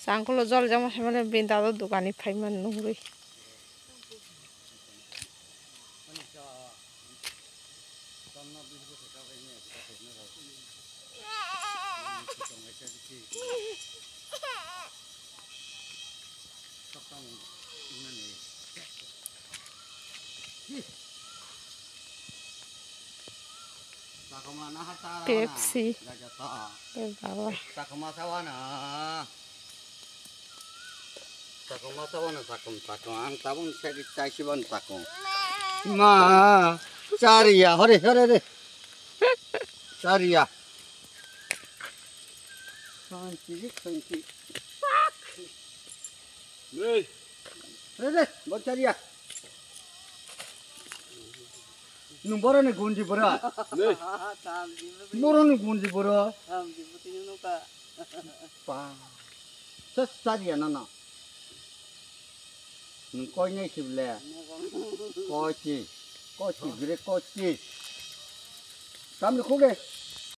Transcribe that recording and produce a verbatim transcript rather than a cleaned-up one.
Tangkulo jol jamo se mane bini dado dukani phai man nungri. Pepsi. Eh, baba. Sakoma sabana sakom sakom ang tabung segi chai sibon sakom. Ma chariya hore hore re. Chariya. Santi rik santi. Nei. Re re bon chariya. Nung boroni gunji bora. Nei. Boroni gunji bora. Pa. Sas sariya nana. Nung koi nei sible. Koi chi. Koi chi gre koi chi. Kam ni khuge.